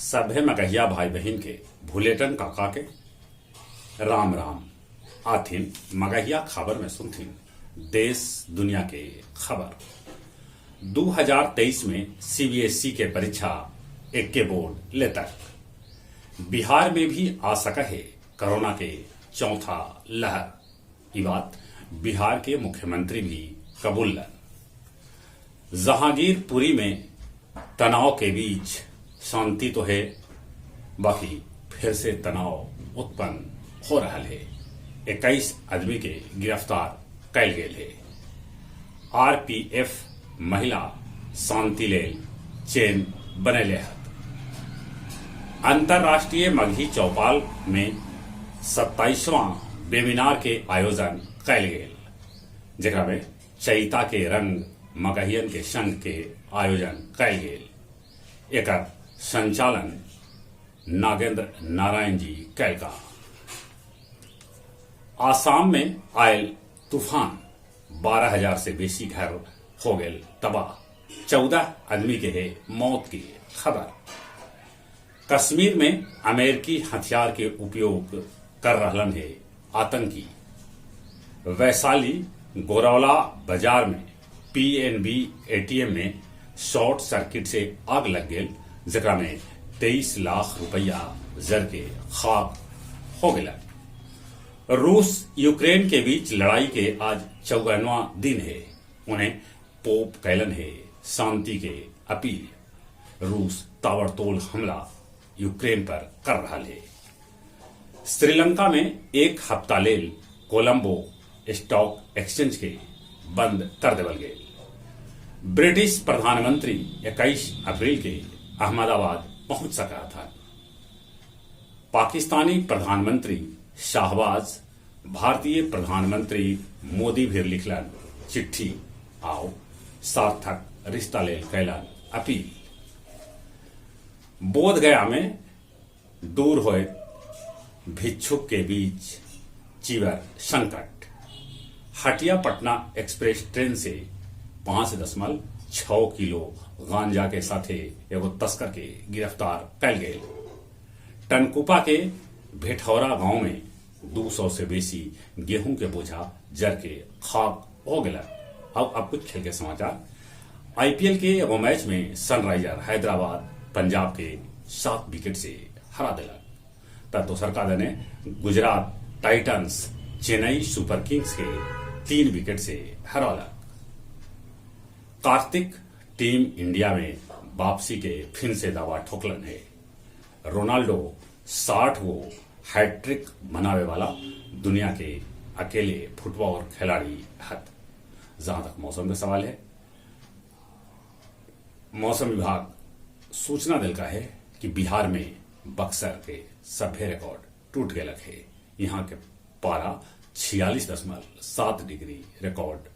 सभे मगहिया भाई बहिन के भुलेटन काका के राम राम। आथिन मगहिया खबर में सुनथिन देश दुनिया के खबर। 2023 में सीबीएसई के परीक्षा एक्के बोर्ड लेतक। बिहार में भी आ सका है कोरोना के चौथा लहर। ई बात बिहार के मुख्यमंत्री भी कबूलन। जहांगीरपुरी में तनाव के बीच शांति तो है, बाकी फिर से तनाव उत्पन्न हो रहा है। 21 आदमी के गिरफ्तार कैल गेल है। आरपीएफ महिला शांति लेल चेन बनैले हत। अंतर्राष्ट्रीय मगही चौपाल में 27वां वेबिनार के आयोजन कैल गेल, जेकरा में चैता के रंग मगहियन के संग के आयोजन कैल गेल। एकर संचालन नागेंद्र नारायण जी कैलका। आसाम में आयल तूफान, 12,000 से बेसी घर हो गेल तबाह, 14 आदमी के है मौत की खबर। कश्मीर में अमेरिकी हथियार के उपयोग कर रहलन है आतंकी। वैशाली गोरौला बाजार में पीएनबी एटीएम में शॉर्ट सर्किट से आग लग गेल, जेकरा में 23 लाख रुपया जर के खाक हो गेला। रूस यूक्रेन के बीच लड़ाई के आज 54वां दिन है। उन्हें पोप कैलन है शांति के अपील। रूस ताबड़तोड़ हमला यूक्रेन पर कर रहा है। श्रीलंका में एक हफ्ता लेल कोलंबो स्टॉक एक्सचेंज के बंद कर देवल गेल। ब्रिटिश प्रधानमंत्री 21 अप्रैल के अहमदाबाद पहुंच सका था। पाकिस्तानी प्रधानमंत्री शाहबाज भारतीय प्रधानमंत्री मोदी भी लिखलन चिट्ठी आओ सार्थक रिश्ता लेल कैलन अपील। बोध गया में दूर होए भिक्षुक के बीच चीवर संकट। हटिया पटना एक्सप्रेस ट्रेन से 5.6 किलो गांजा के साथे एगो तस्कर के गिरफ्तार कैल गेल। टनकुपा के भेठौरा गांव में 200 से बेसी गेहूं के बोझा जर के खाक हो गया। अब कुछ खेल के समाचार। आईपीएल के एगो मैच में सनराइजर हैदराबाद पंजाब के 7 विकेट से हरा दिलक। त दोसरका दने Gujarat Titans Chennai super Kings के 3 विकेट से हरौलक। कार्तिक टीम इंडिया में वापसी के फिर से दावा ठोकलन है। रोनाल्डो 60 गो हैट्रिक बनावे वाला दुनिया के अकेले फुटबॉल खिलाड़ी हत। जहां तक मौसम का सवाल है, मौसम विभाग सूचना दिलका है कि बिहार में बक्सर के सभ्य रिकॉर्ड टूट गए है। यहाँ के पारा 46.7 डिग्री रिकॉर्ड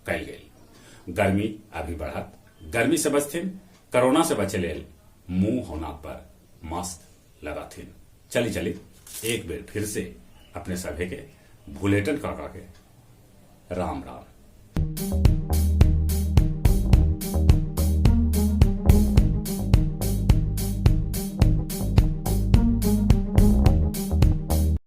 कैल गेल। गर्मी अभी बढ़त। गर्मी से बचथिन, कोरोना से बचे लेल मुंह और नाक पर मास्क लगाथिन। चली चली एक बेर फिर से अपने सभे के भुलेटन काका के राम राम।